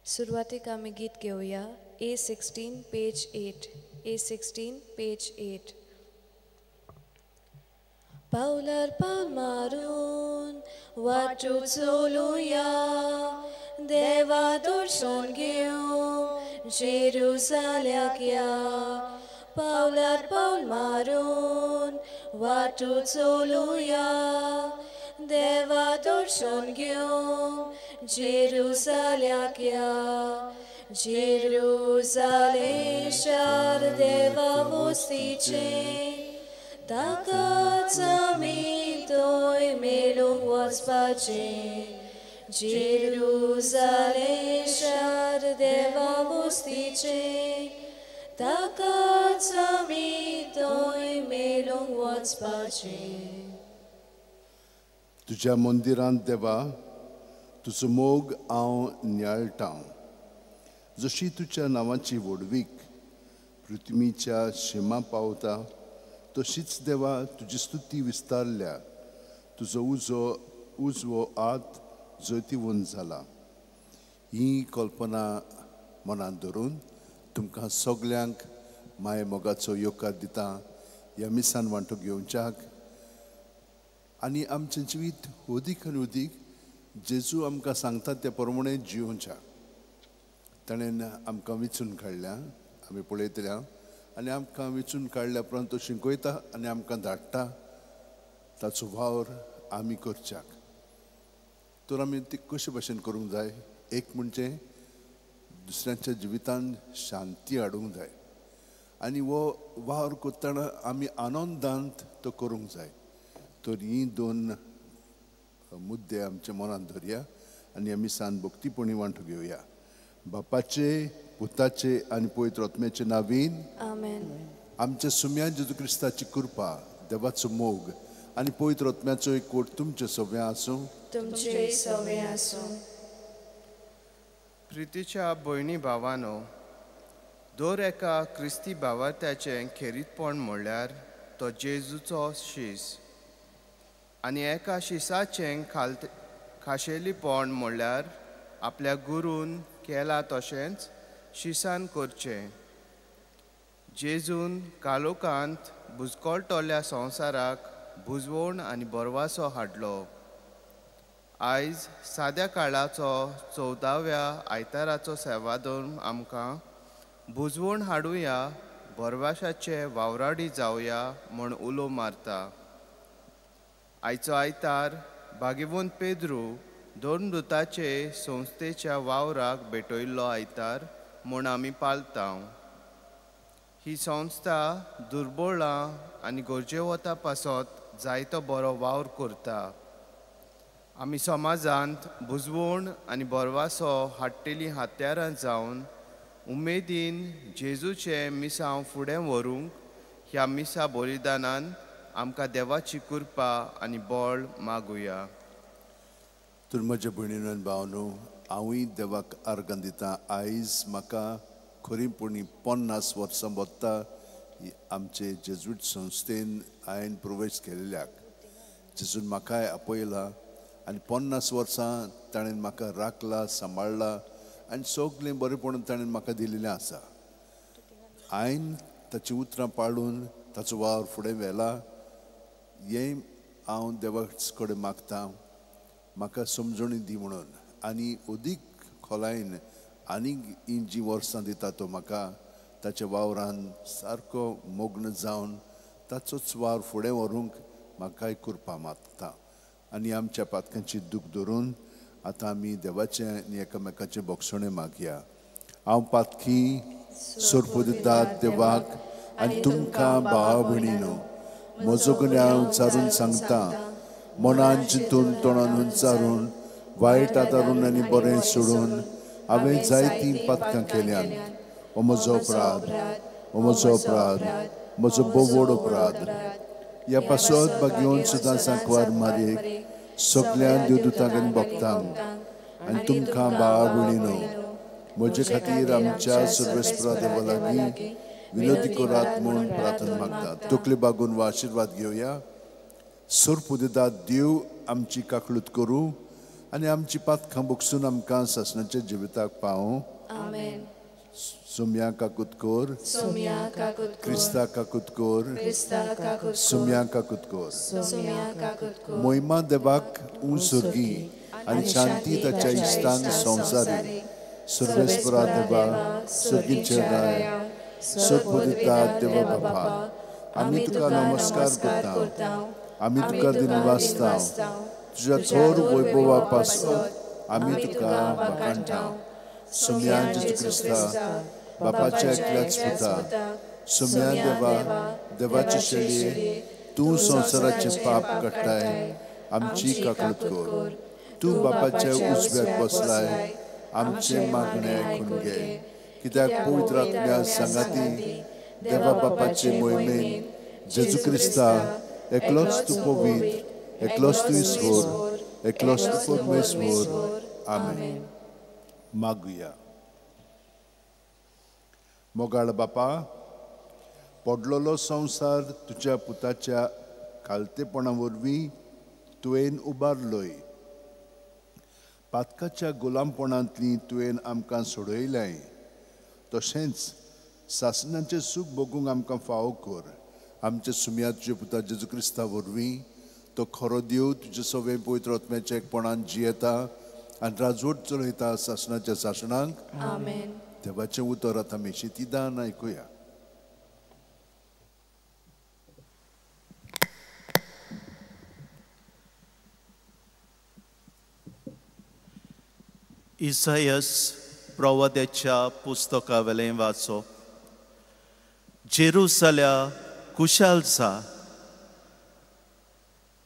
सुरवातीक आमी गीत घेवया A16 page 8, A16 page 8. पावलार पावल मारून वाटू चलुया, देवा दर्शन घेवन जेरुजाल्याक या. पावलार पावल मारून वाटू चलुया, देवा दर्शन घेवन जेरुजाल्याक या. जेरुजालेम शार देवा वस्तीचें, ताकाच आमी थंय मेळूंक वचपाचें. जेरुजालेम शार देवा वस्तीचें, ताकाच आमी थंय मेळूंक वचपाचें. तुज्या मंदिरांत देवा तुजो मोग हांव नियाळटा, जशी तुज्या नांवाची व्हडवीक पृथ्वीच्या शिमा पावता तशीच देवा तुजी स्तुती विस्तारल्या. तुजो उजो उजवो हात जैतिवंत जाला. ही कल्पना मनांत धरून तुमकां सगल्यांक माय मोगाचो येवकार दिता ह्या मिसान वांटो घेवच्याक आनी आमचें जिवीत अदीक आनी अदीक जेजू आमकां सांगता ते प्रमाणे जियोवच्याक. ताणें आमकां विचून काडल्या, आमी पळयतल्या, आनी आमकां विचून काडल्या उपरांत तो शिकयता आनी आमकां धाडटा. ताचो वावर आमी करच्याक. तर आमी ती कशे भशेन करूंक जाय? एक म्हणजे दुसऱ्यांच्या जिवितान शांती हाडूंक जाय आनी हो वावर करतना आमी आनंदांत तो करूंक जाय. तर ही दोन मुद्दे आमच्या मनांत धरया आनी आमी सान भक्तीपणी वांटो घेवया. बापाचे, पुताचे आनी पवित्र आत्म्याचे नावीन आमेन. आमच्या सुम्या जेजू क्रिस्ताची कृपा, देवाचो मोग आनी पवित्र आत्म्याचो एकवट तुमचे सगळें आसूं. तुमचे सगळें आसूं. प्रितीच्या भयणी भावानो, दर एका क्रिस्ती भावार्थ्याचें खेरीतपण म्हणल्यार तो जेजूचो शीस, आनी एका शिसाचें खाशेलीपण म्हणल्यार आपल्या गुरून केला तशेंच शिसान करचें. जेजून कालोकांत बुजकोळटल्या संवसाराक बुजवण आनी बरवासो हाडलो. आयज साद्या काळाचो 14व्या आयताराचो सेवाधर्म आमकां बुजवण हाडुया, बरवाशाचे वावराडी जावया म्हूण उलो मारता. आयचो आयतार भागेवंत पेद्रू धर्मदूताचे संस्थेच्या वावराक भेटयल्लो आयतार म्हूण आमी पाळता. ही संस्था दुर्बळां आनी गरजेवता पासत जायतो बरो वावर करता. आमी समाजांत बुजवण आनी बरवासो हाडटेलीं हत्यारां जावन उमेदीन जेजूचें मिसांव फुडें व्हरूंक ह्या मिसा बलिदानान आमकां देवाची कृपा आनी बळ मागुया. तर म्हज्या भयणीन आनी भावनो, हांवूय देवाक आर्गां दिता. आयज म्हाका खरीपणी 50 वर्सां वता आमचे जेजूट संस्थेन हांवें प्रवेश केल्ल्याक. जेजून म्हाकाय आपयला आनी 50 वर्सां ताणें म्हाका राखला, सांबाळ्ळा आनी सगळें बरेपण ताणें म्हाका दिल्लें आसा. हांवें ताचीं उतरां पाळून ताचो वावर फुडें व्हेला हें हांव देवा कडेन मागता. म्हाका समजणी दी म्हणून आनी अदीक खोलायेन आनीक ही जीं वर्सां दिता तो म्हाका ताच्या वावरान सारको मग्न जावन ताचोच वावर फुडें व्हरूंक म्हाकाय कृपा मागता. आनी आमच्या पातकांची दूख धरून आतां आमी देवाचें आनी एकामेकाचें बोगसणें मागया. हांव पातकी सोरपू दिता देवाक आनी तुमकां भावा भयणीनो म्हजो गुन्यांव उच्चारून सांगता. मनान चिंतून तोंडान उच्चारून वायट आदारून आनी बरें सोडून हांवें जायतीं पातकां केल्यान. हो म्हजो अपराध, हो म्हजो अपराध, म्हजो भोव व्हड अपराध. ह्या पासत बागेवन सुद्दां सांकवार मारयेक सगळ्या देवदूतांक आनी भक्तांक आनी तुमकां भावा भयणीनो म्हजे खातीर आमच्या सर्वेस्परा देवा लागीं विनोदी करात म्हूण प्रार्थना मागता. तकले बागून वा आशिर्वाद घेवया. सोरपू दिता देव आमची काकळूत करूं, आनी आमची पातकां बगसून आमकां सासणाच्या जिविताक पावूं. आमेन. सुम्या काकूत कोर, सुम्या काकूत कोर, क्रिस्ता काकूत कोर, क्रिस्ता काकूत कोर, सुम्या काकूत कोर, सुम्या काकूत कोर. मोहिमा देवाक उंसर्गी आनी शांती ताच्या इश्टांक संवसारी. सर्वेस्परा देवा, सर्गीचे राय, सर्वपदिता देवा बापा, आमी तुका नमस्कार करता, आमी तुका दिनवासता, तुज्या थोर वैभवा पासत आमी तुका वाखाणटा. सुम्या जेजू क्रिस्ता, बापाच्या एकल्याच पुता, सुम्या देवा, देवाचे शेळये, तूं संवसाराचें पाप काडटाय, आमची काकळूत कर. तूं बापाच्या उजव्याक बसलाय, आमचें मागणें आयकून घे. कित्याक पवित्र आत्म्या सांगाती देवा बापाचे मोहिमेन जेजू क्रिस्ता एकलोच तूं पवित्र, एकलोच तूं ईश्वर, एकलोच तूं परमेश्वर. आमेन. मागुया. मोगाळ बापा, पडलेलो संवसार तुज्या पुताच्या खालतेपणा वरवीं तुवें उबारलोय. पातकाच्या गुलामपणांतली तुवें आमकां सोडयलें. तशेंच सासणाचें सूख भोगूंक आमकां फावो कर. आमच्या सुम्या तुज्या पुता जेजू क्रिस्ता वरवीं, तो खरो देव तुजे सवें पवित्र आत्म्याच्या एकपणान जियेता आनी राजवट चलयता सासणाच्या सासणाक. आमेन. देवाचें उतर आतां मेशितिदान आयकुया. इसायस प्रवाद्याच्या पुस्तकावेलें वाचो. जेरुसल्या कुशाल जा,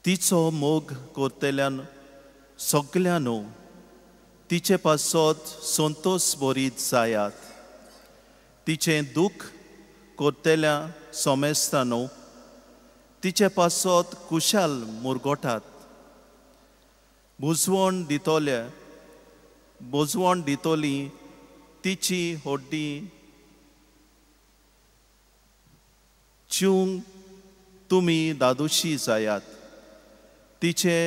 तिचो मोग करतल्यान सगळ्यांनो तिचे पासत संतोष भरीत जायात. तिचें दुःख करतल्या समेस्तानो तिचे पासत कुशाल मुरगोटात. बुजवण दितले बोजवण दितली तिची होड्डी चिवंक तुमी दादोशी जायात. तिचे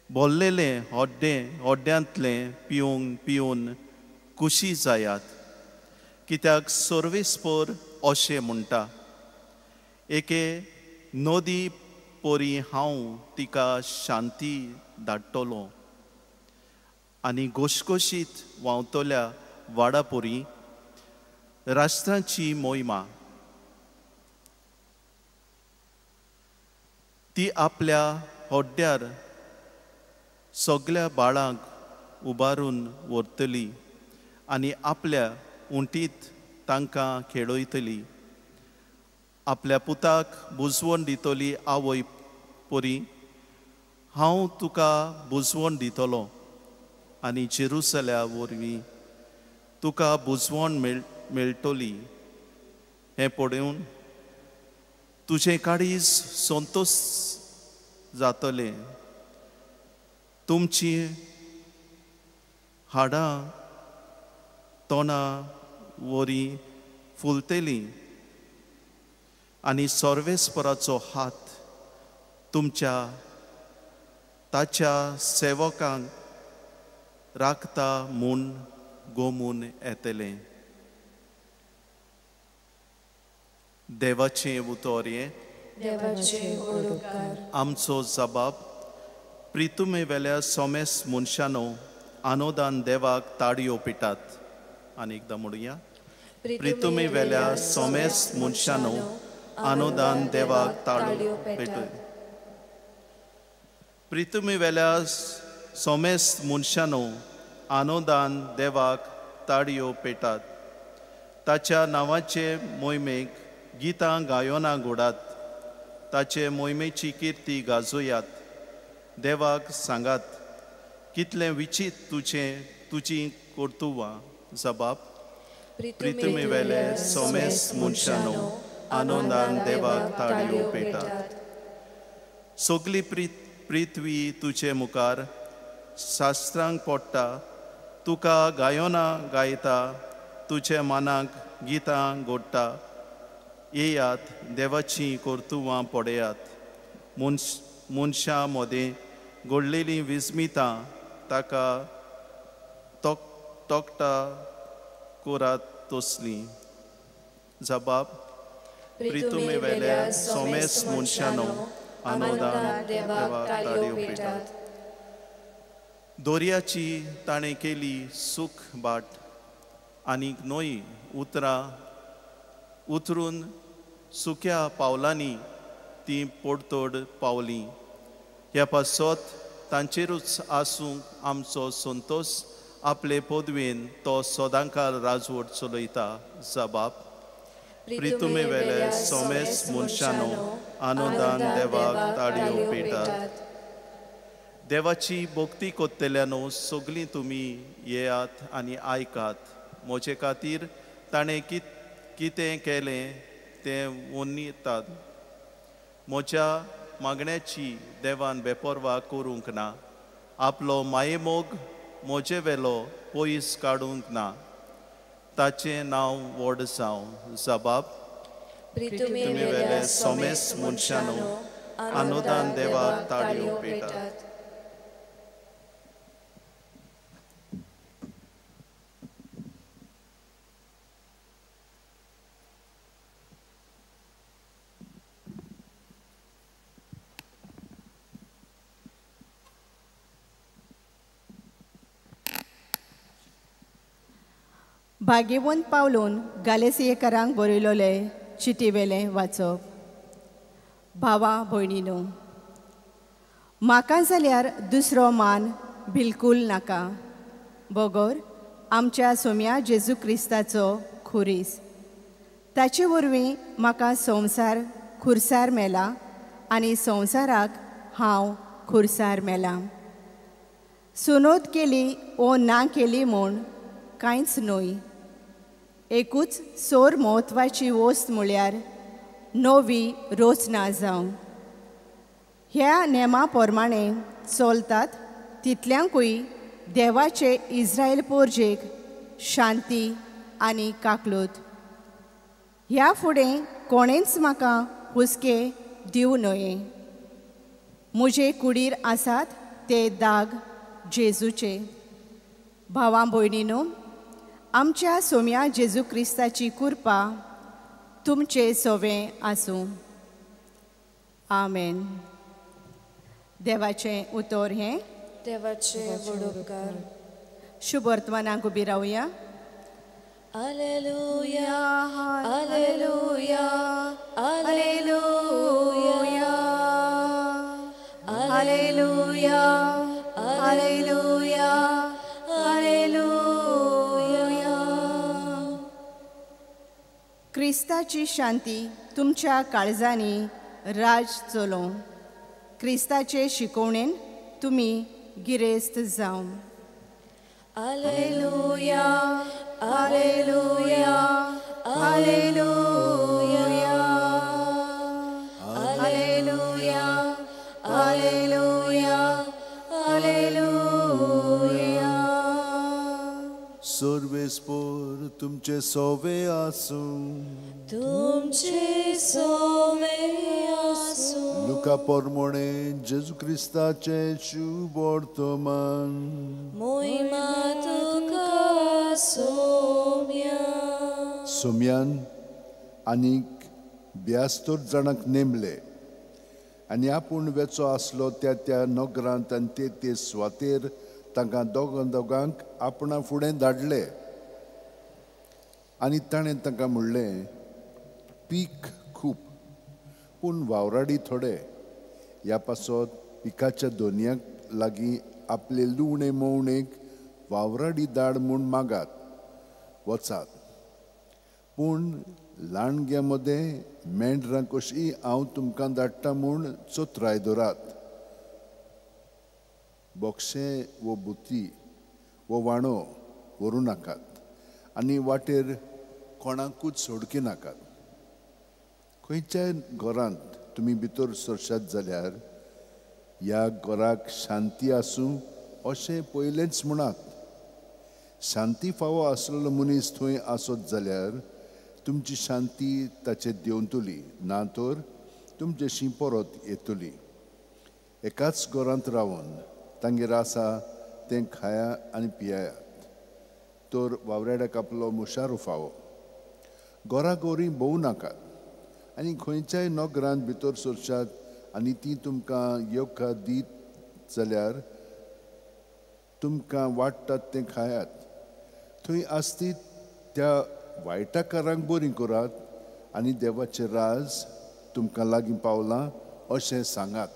बोल्लेलें होड्डें होड्ड्यांतलें पिवंक पिवन खुशी जायात. कित्याक सर्वेस्पर अशें म्हणटा, एके नदी परी हांव तिका शांती धाडटलो आनी घोशघोशीत व्हांवतल्या वाडापोरी राष्ट्रांची मोहिमा. ती आपल्या होड्ड्यार सगळ्या बाळांक उबारून व्हरतली आनी आपल्या उंटीत तांकां खेळयतली. आपल्या पुताक बुजवण दितली आवय परी हांव तुका बुजवण दितलो आनी जेरुसल्या वरवीं तुका बुजवण मेळटली. हें पळोवन तुजें काळीज संतोष जातलें. तुमची हाडां तोंडा वरी फुलतलीं आनी सर्वेस्पराचो हात तुमच्या ताच्या सेवकांक राखता म्हूण गोमून येतलें. देवाचें उतर हें. देवाचें उपकार. आमचो जबाब प्रितुमे वेल्या सोमेस मनशानो आनोदान देवाक ताळयो पिटात. आनी एकदां म्हणुया, प्रितुमे वेल्या सोमेस मनशानो आनोदान देवाक ताळयो पेटत. प्रितुमे वेल्या सोमेस मनशानो आनोदान देवाक ताळयो पेटात. ताच्या नांवाचे मोहिमेक गितां गायनां घोडात. ताचे मोहिमेची किर्ती गाजोयात. देवाक सांगात कितलें विचीत तुजें तुजी कर्तुवां. जबाब प्रितुमे वेले सोमेस मनशानो आनंदान देवाक ताळयो पेटात. सगली पृथ्वी तुजे मुखार शास्त्रांक पडटा. तुका गायनां गायता, तुजे मनाक गितां घोडटा. येयात देवाचीं कर्तुवां पळयात. मनशां मदें घडलेलीं विस्मितां ताका तोकटा कोरात तसलीं. जबाब. प्रितुमे वेल्या सोमेस मनशानो आनंदान देवाक ताळयो पेटात. दोरयाची ताणें केली सूख बाट आनीक न्हंय उतरां उतरून सुक्या पावलांनी ती पोडतोड पावली. ह्या पासत तांचेरूच आसूंक आमचो संतोस आपले पदवेन तो सदांकाळ राजवट चलयता. जबाब. प्रितुमे वेले सोमेस मनशानो आनंदान देवाक ताळयो पेटात. देवाची भक्ती कोत्तेल्यानो सगळीं तुमी येयात आनी आयकात. म्हजे खातीर ताणें कितें केलें तें वनितात. म्हज्या मागण्याची देवान बेपर्वा करूंक ना. आपलो मायेमोग म्हजे वेलो पयस काडूंक ना. ताचें नांव व्हड जावं. जबाब. प्रितुमे वेले सोमेस मनशानो आनंदान देवाक ताळयो पेटात. भाग्यवंत पावलून गालेसियेकारांक बरयलोले चिटीवेलें वाचप. भावा भयणीनो, म्हाका जाल्यार दुसरो मान बिलकूल नाका बगर आमच्या सोम्या जेजू क्रिस्ताचो खुरीस. ताचे वरवीं म्हाका संवसार खुरसार मेला आनी संवसाराक हांव खुरसार मेला. सुनोद केली ओ ना केली म्हूण कांयच न्हय. एकूच सोर म्हत्वाची वस्त म्हळ्यार नवी रचना जावं. ह्या नेमा प्रमाणे चलतात तितल्यांकूय देवाचे इस्रायल पोरजेक शांती आनी काकलूत. ह्या फुडें कोणेंच म्हाका हुस्के दिवं न्हय. म्हजे कुडीर आसात ते दाग जेजूचे. भावां भयणीनो, आमच्या सोम्या जेजू क्रिस्ताची कृपा तुमचे सोवें आसूं. आमेन. देवाचें उतर हें. देवाचे व्हड उपकार. शुभ वर्तमानाक उबी रावया. Alleluia, alleluia, alleluia, alleluia, alleluia, alleluia. क्रिस्ताची शांती तुमच्या काळजांनी राज चलोवं. क्रिस्ताचे शिकवणेन तुमी गिरेस्त जावं. Alleluia, alleluia, alleluia, alleluia, alleluia, alleluia. सर्वेस्पोर तुमचे सोवे आसूं. तुमचे सोवे आसूं. लुका पोरमोणे जेजू क्रिस्ताचे शुभ वर्तमान. मोहिमा तुका सोम्या. सोम्यान आनीक 72 जाणांक नेमले आनी आपूण वेचो आसलो त्या त्या नगरांत आनी ते ते सुवातेर तांकां दोगां दोगांक आपणा फुडें धाडले. आनी ताणें तांकां म्हणलें, पीक खूब पूण वावराडी थोडे. ह्या पासत पिकाच्या दोनयाक लागीं आपले लुवणे मोवणेक वावराडी दाड म्हूण मागात वचात. पूण लांडग्या मदें मेंढरां कशीं हांव तुमकां धाडटा म्हूण चोत्राय दवरात. बोक्षें वो बुती वो वाणो व्हरूं नाकात आनी वाटेर कोणाकूच सोडकी नाकात. खंयच्याय घरांत तुमी भितर सरशात जाल्यार ह्या घराक शांती आसूं अशें पयलेंच म्हणात. शांती फावो आसलेलो मनीस थंय आसत जाल्यार तुमची शांती ताचेर देंवतली, ना तर तुमचेशी परत येतली. एकाच घरांत रावन तांगेर आसा तें खाया आनी पियायात, तर वावराड्याक आपलो मुशारो फावो। घराघोरी भोंवू नाकात आनी खंयच्याय नगरांत भितर सरशात आनी ती तुमकां येवकार दीत जाल्यार तुमकां वाडटात तें खायात। थंय आसती त्या वायटाकारांक बरी करात आनी देवाचें राज तुमकां लागीं पावलां अशें सांगात।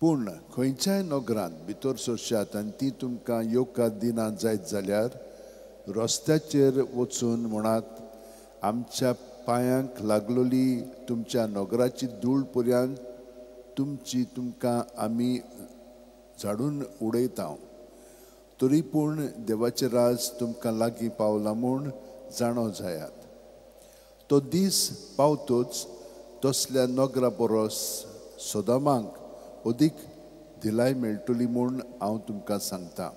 पूण खंयच्याय नगरांत भितर सरशात आनी ती तुमकां येवकार दिना जायत जाल्यार रस्त्याचेर वचून म्हणात, आमच्या पांयांक लागलोली तुमच्या नगराची धूळ पर्यंत तुमची तुमकां आमी झाडून उडयता, तरी पूण देवाचें राज तुमकां लागीं पावलां म्हूण जाणो जायात। तो दीस पावतोच तसल्या नगरा परस सोदामांक अदीक दिलाय मेळटली म्हूण हांव तुमकां सांगता।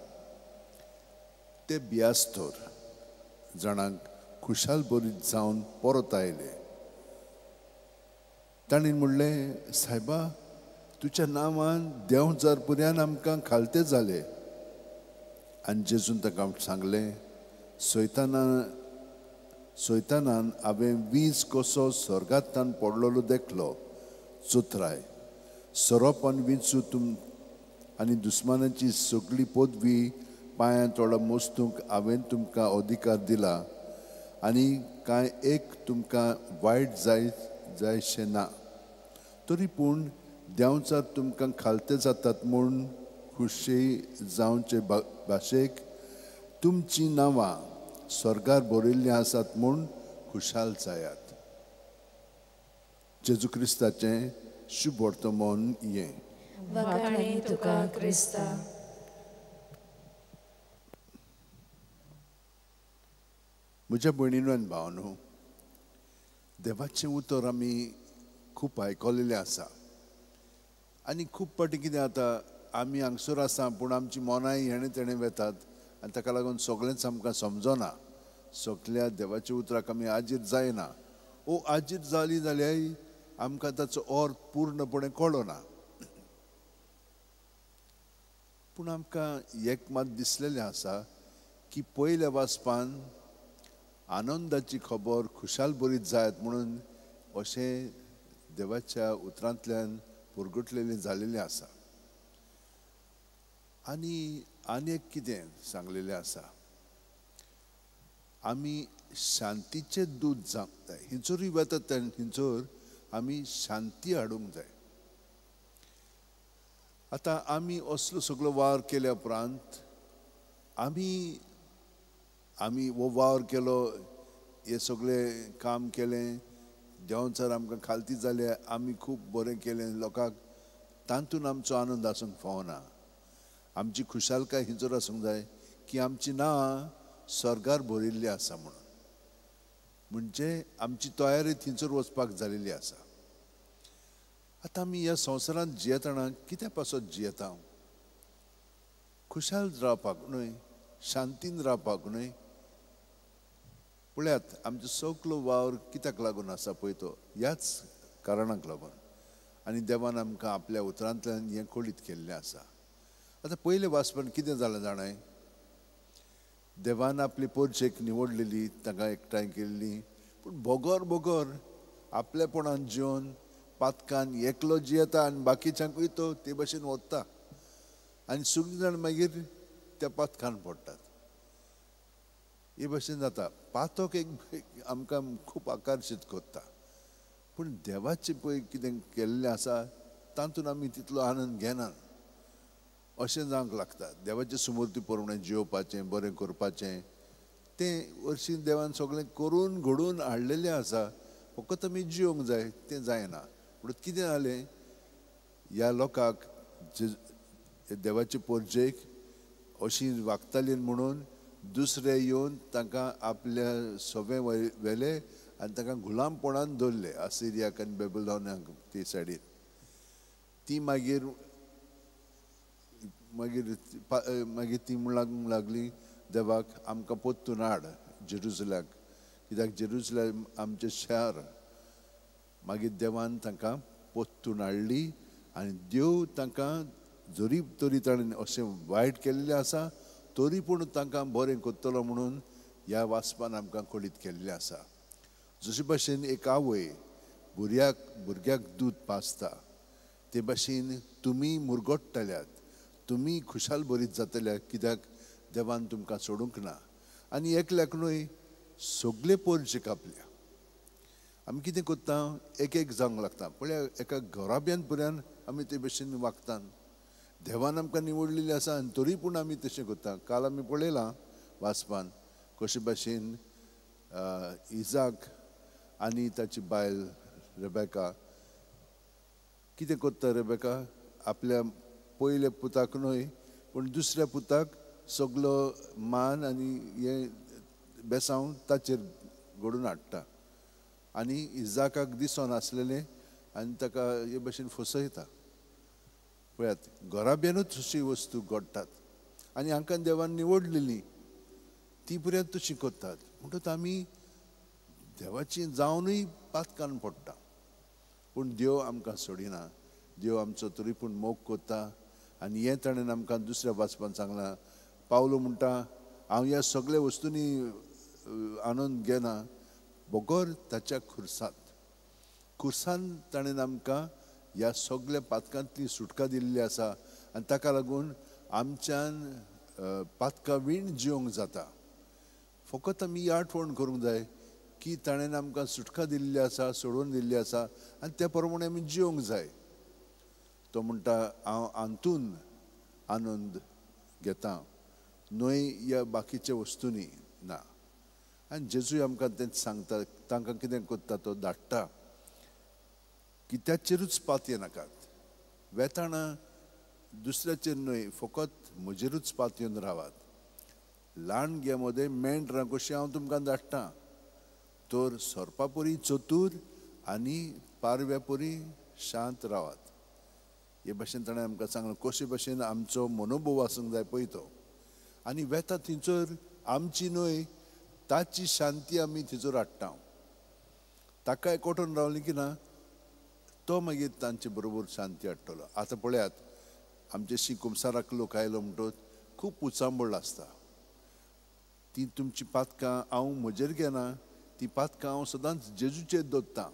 ते बियास्तर जाणांक खुशाल बरीत जावन परत आयले। तांणी म्हणलें, सायबा, तुज्या नांवान देंवचार पर्यंत आमकां खालते जाले। आनी जेजून ताका सांगलें, सैतानान हांवें वीज कसो स्वर्गांतल्यान पडलेलो देखलो। चतुराय सोरोप आनी विंचू तुम आनी दुस्मानाची सगळी पदवी पांयां तोडा मोस्तूंक हांवें तुमकां अधिकार दिला आनी कांय एक तुमकां वायट जायशें ना। तरी पूण देंवचार तुमकां खालते जातात म्हूण खुशी जावचे भाशेक तुमचीं नांवां स्वर्गार बरयल्लीं आसात म्हूण खुशाल जायात। जेजू क्रिस्ताचें शुभ वर्तमान हें। वखाणे तुका क्रिस्ता। म्हज्या भयणीनो आनी भावांनो, देवाचें उतर आमी खूब आयकलेलें आसा आनी खूब फावटी कितें जाता, आमी हांगसर आसा पूण आमची मनांय हेणें तेणें वेतात आनी ताका लागून सगळेंच आमकां समजना। सगल्या देवाच्या उतराक आमी आजीर जायना, ओ आजीर जाली जाल्यार आमकां ताचो अर्थ पूर्णपणे कळना। पूण आमकां एक मात दिसलेलें आसा की पयल्या वाचपान आनंदाची खबर खुशाल बरीत जायत म्हणून अशें देवाच्या उतरांतल्यान पुरगुटलेलें जालेलें आसा। आनी आनी एक कितें सांगलेलें आसा, आमी शांतीचें दूद जावंक जाय। हिंचोरूय वतात हिंचोर आमी शांती हाडूंक जाय। आतां आमी असलो सगळो वावर केल्या उपरांत आमी आमी हो वावर केलो, हें सगळें काम केलें, देंवचार आमकां खालती जाले, आमी खूब बरें केलें लोकांक, तातूंत आमचो आनंद आसूंक फावना। आमची खुशालकाय हिंचोर आसूंक जाय की आमची नांवां स्वर्गार भरिल्ली आसा म्हणून, म्हणजे आमची तयारी थंयसर वचपाक जालेली आसा। आतां आमी ह्या संवसारांत जियेतना कित्या पासत जियेता? खुशाल रावपाक न्हय, शांतीन रावपाक न्हय। पळयात आमचो सगलो वावर कित्याक लागून आसा पळय तो ह्याच कारणाक लागून, आनी देवान आमकां आपल्या उतरांतल्यान हें कळीत केल्लें आसा। आतां पयलें वाचपान कितें जालें जाणाय, देवान आपली पोरचेक निवडलेली, तांकां एकठांय केल्ली, पूण बगर बगर आपलेपणान जिवन पातकान एकलो जियेता आनी बाकीच्यांकूय तो ते भशेन वता आनी सगळीं जाण मागीर त्या पातकान पडटात। हे भशेन जाता। पातक एक आमकां खूब आकर्शीत करता, पूण देवाचें पळय कितें केल्लें आसा तातूंत आमी तितलो आनंद घेनात अशें जावंक लागता। देवाचे सुमूर्ती प्रमाणें जियोवपाचें, बरें करपाचें, तें हरशीं देवान सगळें करून घडोवन हाडलेलें आसा, फकत आमी जियोंक जाय, तें जायना। पूण कितें जालें, ह्या लोकांक देवाचे पोरजेक अशी वागताली म्हणून दुसरे येवन तांकां आपल्या सोबे व्हेले आनी तांकां गुलामपणान दवरले आसिरियाक आनी बेबलोनाक ते सायडीन। ती मागीर मागीर मागीर ती म्हणूंक लागली, देवाक आमकां परतून हाड जेरुजलाक, कित्याक जेरुजलाम आमचें शार, मागीर देवान तांकां पोत्तून हाडली आनी देव तांकां जरी तरी ताणें अशें वायट केल्लें आसा तरी पूण तांकां बरें करतलो म्हणून ह्या वाचपान आमकां कळीत केल्लें आसा. जशे भाशेन एक आवय भुरग्याक दूद पाजता ते भाशेन तुमी मुरगट्टल्यात, तुमी खुशाल बरीत जातल्या, कित्याक देवान तुमकां सोडूंक ना. आनी एकल्याक न्हय सगळे पोरचे कापल्या. आमी कितें करता, एक एक जावंक लागता. पळया एका घराब्यान पर्यंत आमी ते भशेन वागतात. देवान आमकां निवडलेली आसा आनी तरी पूण आमी तशें करता. काल आमी पळयलां वाचपान कशे भाशेन इजाक आनी ताची बायल रेबेका कितें करता. रेबेका आपल्या पयल्या पुताक न्हय पूण दुसऱ्या पुताक सगलो मान आनी हें बेसांव ताचेर घडून हाडटा आनी इजाकाक दिसोन आसलेलें आनी ताका हे भशेन फसयता. पळयात घराब्यानूच अशी वस्तू घडटात आनी हांकां देवान निवडलेली ती पर्यंत तशी करतात. म्हणटकच आमी देवाची जावनूय पातकान पडटा, पूण देव आमकां सोडिना. देव आमचो तरी पूण मोग करता. आनी हें ताणें आमकां दुसऱ्या वाचपान सांगलां. पावलो म्हणटा हांव ह्या सगळ्या वस्तूंनी आनंद घेना बगर ताच्या खुर्सांत. खुर्सान ताणें आमकां ह्या सगळ्या पातकांतली सुटका दिल्ली आसा आनी ताका लागून आमच्यान पातकां वीण जिवंक जाता. फकत आमी आठवण करूंक जाय की ताणें आमकां सुटका दिल्ली आसा, सोडून दिल्ली आसा आनी त्या प्रमाणे आमी जिवंक जाय. तो म्हणटा हांव हातून आनंद घेता न्हय ह्या बाकीच्या वस्तूंनी ना. आनी जेजूय आमकां तेंच सांगता. तांकां कितें करता तो धाडटा की त्याचेरूच पातये नाकात, वेताना दुसऱ्याचेर न्हय फकत म्हजेरूच पातयेन रावात. ल्हान गे मदें मेंढरां कशीं हांव तुमकां धाडटा, तर सोरपा परी चतूर आनी पारव्या परी शांत रावात. हे भाशेन ताणें आमकां सांगलां कशे भाशेन आमचो मनोभोव आसूंक जाय पळय तो. आनी वेता थंयसर आमची न्हय ताची शांती आमी थंयसर हाडटा. ताका एकवटून रावली की ना तो मागीर तांचे बरोबर शांती हाडटलो. आतां पळयात आमचे शी कुमसाराक लोक आयलो म्हणटकच खूब उचांबळ आसता. ती तुमची पातकां हांव म्हजेर घेना, ती पातकां हांव सदांच जेजूचेर दवरतां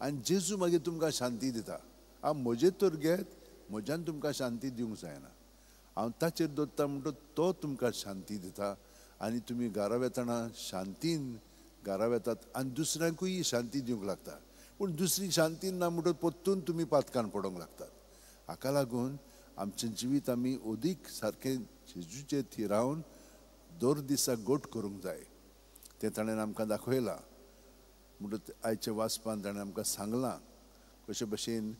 आनी जेजू मागीर तुमकां शांती दिता. हांव म्हजेर तर घेत म्हज्यान तुमकां शांती दिवंक जायना, हांव ताचेर दवरता म्हणटकच तो तुमकां शांती दिता आनी तुमी घरा वेतना शांतीन घरा वेतात आनी दुसऱ्यांकूय शांती दिवंक लागता. पूण दुसरी शांती ना म्हणटकच परतून तुमी पातकान पडोवंक लागतात. हाका लागून आमचें जिवीत आमी अदीक सारकें जेजूचेर थिरावन दर दिसा गोट करूंक जाय. तें ताणें आमकां दाखयलां. म्हणटकच आयच्या वाचपान ताणें आमकां सांगलां कशे भशेन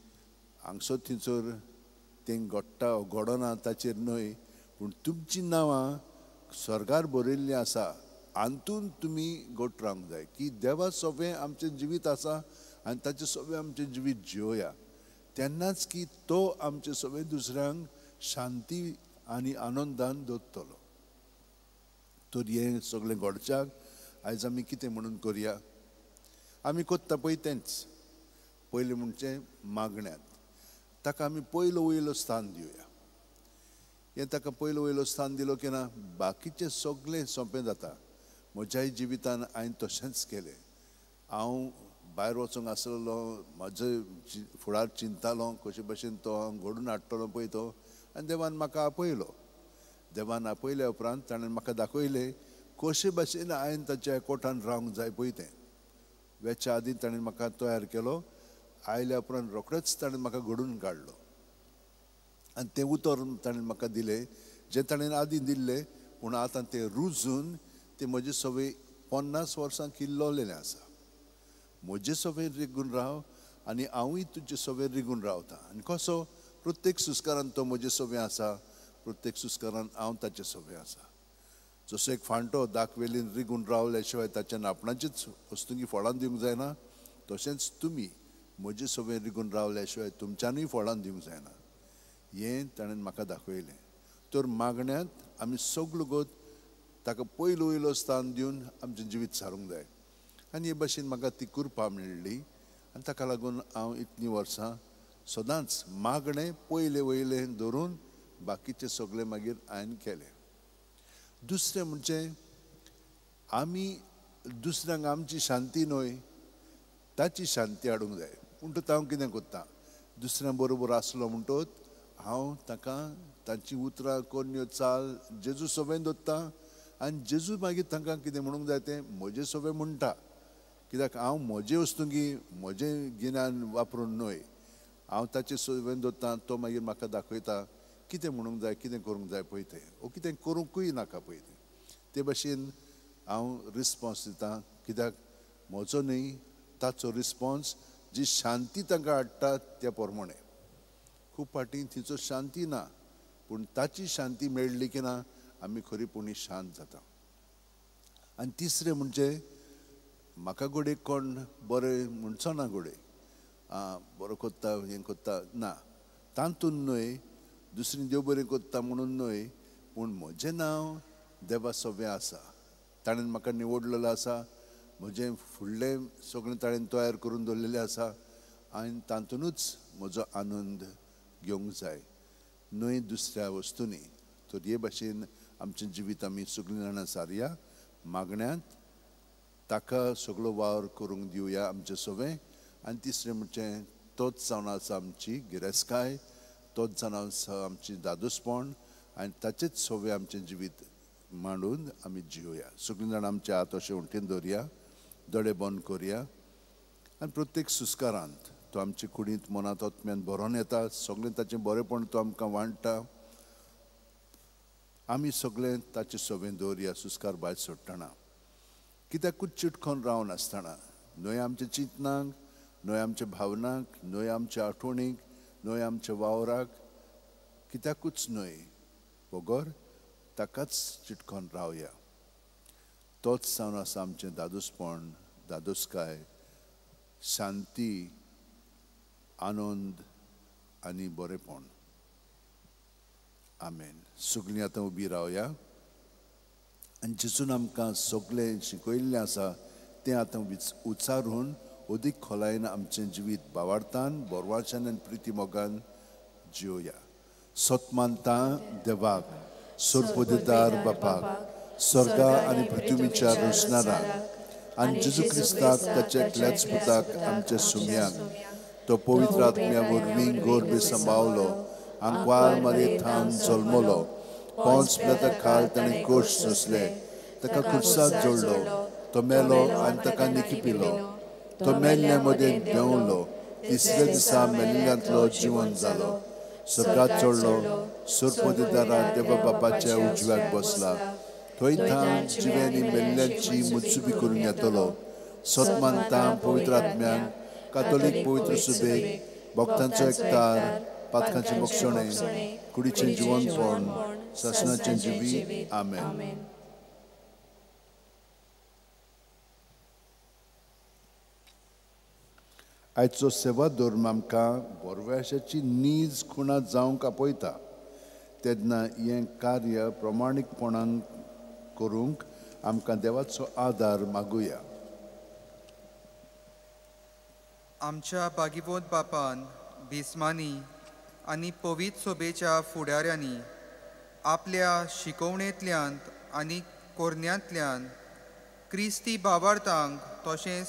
हांगसर थंयसर तें घडटा घडना ताचेर न्हय पूण तुमचीं नांवां स्वर्गार बरयल्लीं आसा हातून तुमी गोट रावंक जाय की देवा सोंपें आमचें जिवीत आसा आनी ताचें सोंपें आमचें जिवीत जिवया. तेन्नाच की तो आमचे सोंपें दुसऱ्यांक शांती आनी आनंदान दवरतलो. तर हें सगळें घडच्याक आयज आमी कितें म्हणून करया. आमी करता पळय तेंच. पयलें म्हणचें मागण्यांत ताका आमी पयलो वयलो स्थान दिवया. हें ताका पयलो वयलो स्थान दिलो की ना बाकीचें सगळें सोंपें जाता. म्हज्याय जिवितान हांवें तशेंच केलें. हांव भायर वचूंक आसलेलो, म्हजे फुडार चिंतालो कशे भशेन तो हांव घडून हाडटलो पळय तो. आनी देवान म्हाका आपयलो. देवान आपयल्या उपरांत ताणें म्हाका दाखयलें कशे भशेन हांवें ताच्या कोठान रावंक जाय पळय तें. वेच्या आदीं ताणें म्हाका तयार केलो. आयल्या उपरांत रोखडेच ताणें म्हाका घडून काडलो आनी तें उतर ताणें म्हाका दिलें जें ताणें आदीं दिल्लें पूण आतां तें रुजून तें म्हजे सवय 50 वर्सां किल्लोलेलें आसा. म्हजे सवय रिगून राव आनी हांवूय तुजे सवय रिगून रावता. आनी कसो प्रत्येक सुस्कारान तो म्हजे सवय आसा, प्रत्येक सुस्कारान हांव ताचे सवय आसा. जसो एक फांटो दाखवेलीन रिगून रावल्या शिवाय ताच्यान आपणाचीच वस्तूंकी फळां दिवंक जायना, तशेंच तुमी म्हजे सवय रिगून रावल्या शिवाय तुमच्यानूय फळां दिवंक जायना. हें ताणें म्हाका दाखयलें. तर मागण्यांत आमी सगलो गोत ताका पयलो वयलो स्थान दिवन आमचें जिवीत सारूंक जाय. आनी हे भाशेन म्हाका ती कृपा मेळ्ळी आनी ताका लागून हांव इतलीं वर्सां सदांच मागणें पयलें वयलें धरून बाकीचें सगळें मागीर हांवें केलें. दुसरें म्हणजे आमी दुसऱ्यांक आमची शांती न्हय ताची शांती हाडूंक जाय. म्हणटकच हांव कितें करता, दुसऱ्यां बरोबर आसलो म्हणटकच हांव ताका तांची उतरां कोन्यो चाल जेजू सोबेन दवरता आनी जेजू मागीर तांकां कितें म्हणूंक जाय तें म्हजे सोबें म्हणटा. कित्याक हांव म्हजे वस्तुंगी म्हजें गिन्यान वापरून न्हय, हांव ताचे सोबेन दवरता, तो मागीर म्हाका दाखयता कितें म्हणूंक जाय, कितें करूंक जाय पळय तें, ओ कितें करूंकूय नाका पळय तें. ते भाशेन हांव रिस्पोन्स दिता, कित्याक म्हजो न्हय ताचो रिस्पोन्स जी शांती तांकां हाडटा त्या प्रमाणे. खूब फावटी तिचो शांती ना, पूण ताची शांती मेळ्ळी की ना आमी खरीपणी शांत जाता. आनी तिसरें म्हणजे म्हाका घडये कोण बरें म्हणचो ना, घडये आं बरो कोत्ता हें कोत्ता ना, तातूंत न्हय, दुसरी देव बरें कोत्ता म्हणून न्हय, पूण म्हजें नांव देवा सोबें आसा, ताणें म्हाका निवडलेलो आसा, म्हजें फुडलें सगळें ताणें तयार करून दवरलेलें आसा आनी तातूंतच म्हजो आनंद घेवंक जाय, न्हय दुसऱ्या वस्तूंनी. तर हे भाशेन आमचें जिवीत आमी सगळीं जाणां सारया, मागण्यांत ताका सगळो वावर करूंक दिवया आमचें सोबें. आनी तिसरें म्हणजे तोच जावन आसा आमची गिरेस्तकाय, तोच जावन आसा आमची दादोसपण आनी ताचेच सोबें आमचें जिवीत मांडून आमी जिवया. सगळीं जाणां आमचे हात अशें उंटेन दवरया, दोळे बंद करया आनी प्रत्येक सुस्कारांत तो आमचे कुडींत मनांत आत्म्यान भरोन येता, सगळें ताचें बरेंपण तो आमकां वांट्टा. आमी सगळें ताचें सोबें दवरया सुस्कार भायर सोडटना, कित्याकूच चिटकोन रावन आसतना, न्हय आमच्या चिंतनाक, न्हय आमच्या भावनाक, न्हय आमच्या आठवणीक, न्हय आमच्या वावराक, कित्याकूच न्हय, बगर ताकाच चिटकोन रावया. तोच जावन आसा आमचें दादोसपण, दादोसकाय, शांती, आनंद आनी बरेंपण. आमेन. सगळीं आतां उबी रावया आनी जेजून आमकां सगळें शिकयल्लें आसा तें आतां उच्चारून अदीक खोलायेन आमचें जिवीत बावार्थान, बोरवाच्यान आनी प्रिती मोगान जिवया. सतमानता देवाक, सोरपोदेदार बापाक, स्वर्गा आनी पृथ्वीच्या रचणाराक आनी जेजू क्रिस्ताक ताच्या एकल्याच पुताक आमच्या सुम्याक, तो पवित्र आत्म्या वरवीं गर्भ सांबावलो, आंकवार मारये थावन जल्मलो, पोंच पिलाता खाल ताणें कोश सोंसले, ताका खुर्साक जोडलो, तो मेलो आनी ताका निकिपिलो, तो मेल्ल्या मदें देंवलो, तिसऱ्या दिसा मेल्ल्यांतलो जिवन जालो, स्वर्गात चडलो, सोरपोदेदारा देवा बापाच्या उजव्याक बसला, थंय थावन जिव्यांनी मेल्ल्यांची मुत्सुबी करून येतलो. सतमानता पवित्र आत्म्यांक, कातोलीक पवित्र सुबेक, भक्तांचो एकतार, पातकांचें बक्षणें, कुडीचें जिवनपण, सासणाचें जिवीत. आमेन. आयचो सेवा धर्म आमकां बोरव्याशाची नीज खुणा जावंक आपयता, तेन्ना हें कार्य प्रमाणीकपणान करूंक आमकां देवाचो आदार मागुया. आमच्या बागीबोध बापान, बिस्मानी आनी पवित्र सोबेच्या फुडाऱ्यांनी आपल्या शिकवणेंतल्यान आनी कोरण्यांतल्यान क्रिस्ती भावार्थांक तशेंच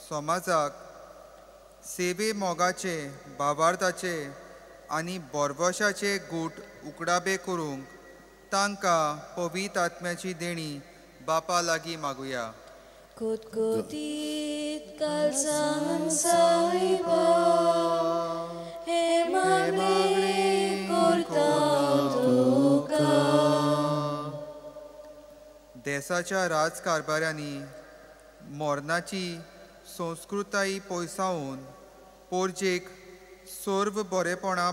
समाजाक सेवे मोगाचे, भावार्थाचे आनी बोरवशाचे गूट उकडाबे करूंक तांकां पवित्र आत्म्याची देणी बापा लागीं मागुया. कुतकुतीत काळजान सायबा, हे मागणें करता तुका. देसाच्या राजकारभाऱ्यांनी मोरनाची संस्कृताय पयसावन पोरजेक सर्व बरेपणा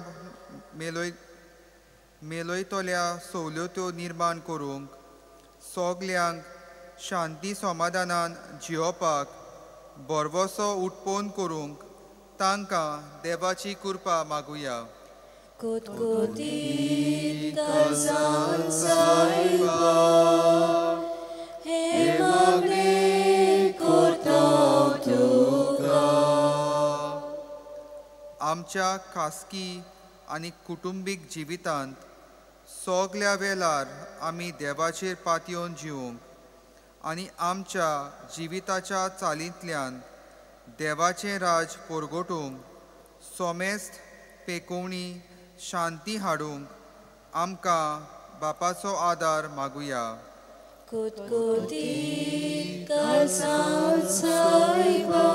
मेलयतल्या सवलत्यो निर्माण करूंक सगल्यांक शांती समाधानान जियोवपाक भरवसो उत्पन्न करूंक तांकां देवाची कृपा मागुया. कुतकुतीत काळजान सायबा, हे मागणें करता तुका. आमच्या खासगी आनी कुटुंबीक जिवितांत सगल्या वेळार आमी देवाचेर पातयेवन जिवंक आनी आमच्या जिविताच्या चालींतल्यान देवाचें राज परगटूंक सोमेस्त पेकोवणी शांती हाडूंक आमकां बापाचो आदार मागुया. कुतकुतीत काळजान सायबा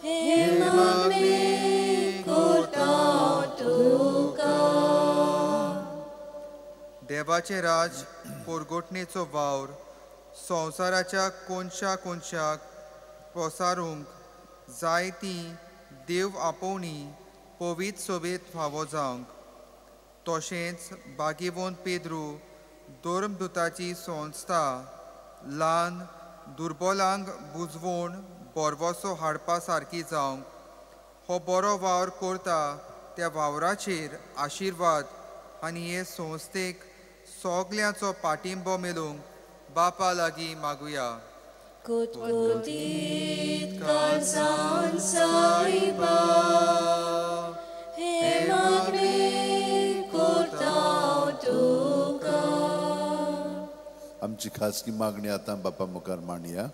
हें मागणें करता तुका. देवाचें राज परगटणेचो वावर संवसाराच्या कोनशा कोनशाक पसारूंक जायती देव आपोवणी पवित्र सोबेत फावो जावंक तशेंच बागेवन पेद्रू धर्मदुताची संस्था ल्हान दुर्बलांक बुजवण बरवसो हाडपा सारकी जावंक हो बरो वावर करता त्या वावराचेर आशिर्वाद आनी हे संस्थेक सगल्यांचो पाठिंबो मेळूंक बापा लागीं मागुया. कुतकुतीत काळजान सायबा हें मागणें करता तुका. आमची खासगी मागणी आतां बापा मुखार मांडया.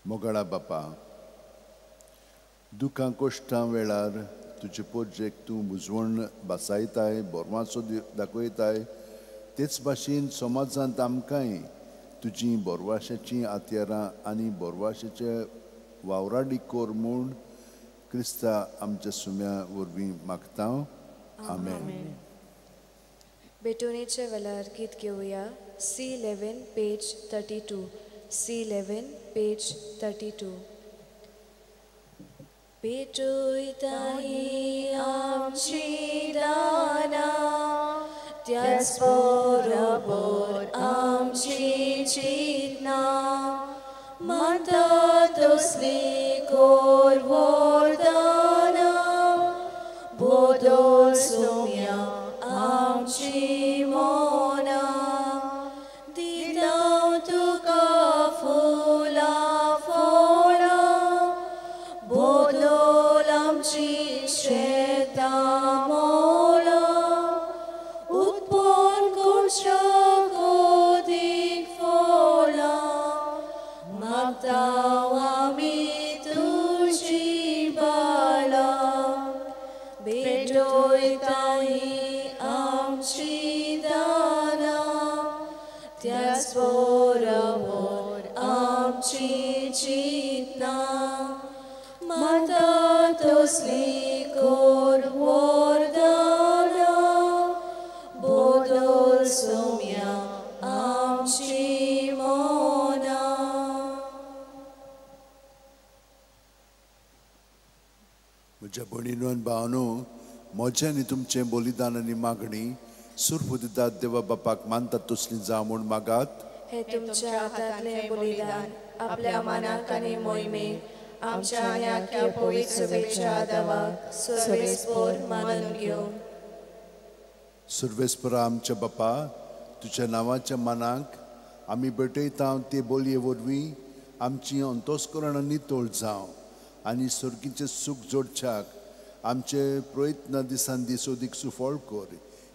मोगाळा बापा, दुखां कोश्टां वेळार तुजे पोरजेक तूं बुजवण बसायताय, बोरवाचो दाखयताय, तेच भाशेन समाजांत आमकांय तुजी बोरवाशाचीं हत्यारां आनी बोरवाशाचे वावराडी कोर म्हूण क्रिस्ता आमच्या सुम्या वरवीं मागता. आमेन. बेटोनेच्या वेळार गीत घेवया. C11 page 32. C11 page 32. पेटयता ही आमची दानां त्याच बरोबर आमची चिंतनां मानता तसली कोर वरदानां बदल सोम्या आमची मनां दिता तुका फुलां फळां बदल आमची शेतां मोलां उत्पन्न करच्या गोदीक फळां मागता आमी तुजी बाळां. भेटयता ही आमची दानां त्याच बरोबर आमची चिंतनां मानता तसली कोर वरदानां बदल सोम्या आमची मनां. म्हज्या भयणीनो आनी भावांनो, म्हजें आनी तुमचें बलिदान आनी मागणी सुरफुदितात देवा बापाक मानतात तसली जावं म्हूण मागात. हे तुमच्या हातांतलें बलिदान आपल्या मनाक आनी मोहिमेक आमच्या आनी आख्या पवित्र सभेच्या देवाक सर्वेस्पोर मानून घेवं. सर्वेस्परा आमच्या बापा, तुज्या नांवाच्या मानाक आमी भेटयता ते बोलये वरवीं आमची अंतस्करणां नितळ जावं आनी सर्गीचें सूख जोडच्याक आमचे प्रयत्न दिसान दीस अदीक सुफळ कर.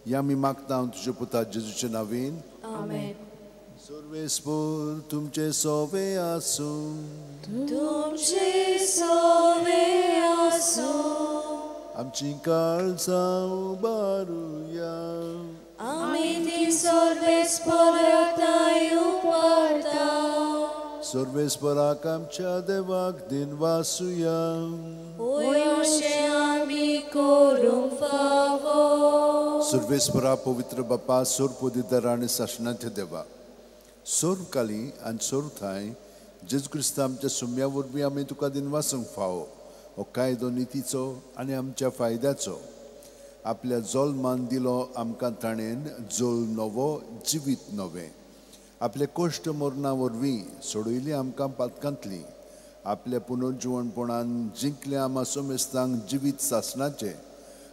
हे आमी मागता तुज्या पुता जेजूच्या नांवेन. आमेन. सर्वेस्पोर तुमचे सोवे आसूं. तुमचे सोवे आसूं. आमची काळजां उबारुया. आमी ती सर्वेस्पराक उबारता. सर्वेस्पराक आमच्या देवाक दिनवासुया. होय अशें आमी करूंक फावो. सर्वेस्परा पवित्र बापा, सोरपोदिदार आनी सासणाच्या देवा, सोर काली आनी सोर थांय जेजू क्रिस्ता आमच्या सुम्या वरवीं आमी तुका दिनवासूंक फावो. हो कायदो नितीचो आनी आमच्या फायद्याचो. आपल्या जल्मान दिलो आमकां ताणेन जोल नवो जिवीत नवें. आपले कश्ट मरणा वरवीं सोडयली आमकां पातकांतली. आपल्या पुनर्जिवणपणान जिंकले आमा सोमेस्तांक जिवीत सासणाचें.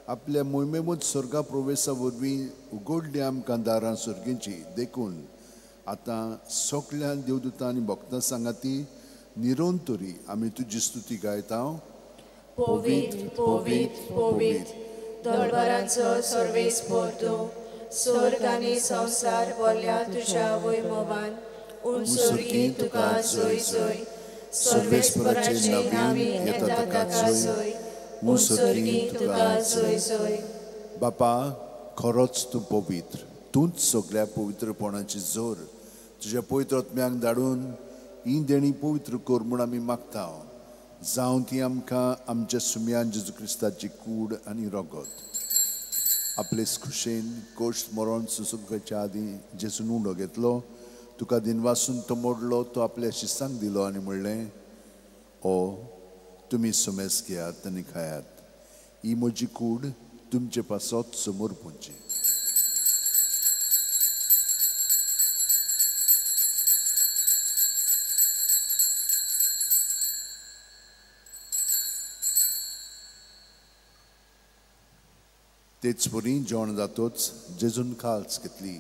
आपल्या मोहिमेमूत स्वर्गा प्रवेशा वरवीं उगडली आमकां दारां सर्गींची. देखून आतां सगल्या देवदूतां आनी भक्तां सांगाती निरोन तरी आमी तुजी स्तुती गायता. पवित्र पवित्र पवित्र दरबारांचो सर्वेस्पर तूं, स्वर्ग आनी संवसार भरल्या तुज्या वैभवान. उंचसुर्गी तुका जय जय. सर्वेस्पराचे नांवी येता ताका जय. उंचसुर्गी तुका जय जय. बापा, खरोच तूं पवित्र, तूंच सगळ्या पवित्रपणाची जोर. तुज्या पवित्र आत्म्यांक धाडून ही देणी पवित्र कर म्हूण आमी मागता. जावं ती आमकां आमच्या सुम्यान जेजू क्रिस्ताची कूड आनी रगत. आपले खुशेन कोश्ट मरण सुसुकच्या आदीं जेजून उंडो घेतलो, तुका दिनवासून तो मोडलो, तो आपल्या शिस्तांक दिलो आनी म्हणलें, ओ तुमी सुमेस घेयात आनी खायात, ही म्हजी कूड तुमचे पासत समोर पुंची. तेच परी जेवण जातोच जेजून काल्स घेतली,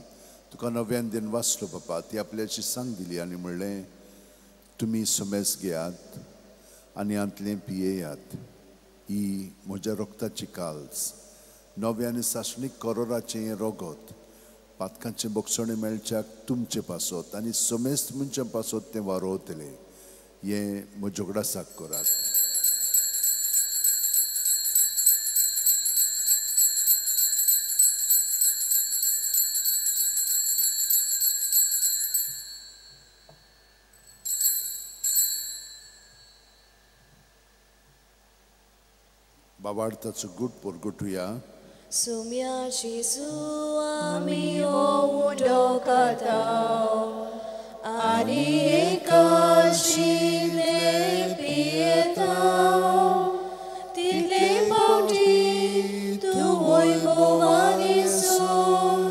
तुका नव्यान दिन वाचलो बापा, ती आपल्या शिस्तांक दिली आनी म्हणलें, तुमी सुमेस घेयात आनी हांतलें पियेयात, ही म्हज्या रक्ताची काल्स, नव्या आनी सासणीक करोराचें हें रगत, पातकांचें बक्षणें मेळच्याक तुमचे पासत आनी समेस्त मनशां पासत तें वारोवतलें. हें म्हज्या उगडासाक करात. बाबार्थाचो गुट परगटुया. सुम्या जेजू आमी हो उंडो खाताव आनी एकाशिल्ले पियेताव, तितले फावटी तूं वैभवानी सोड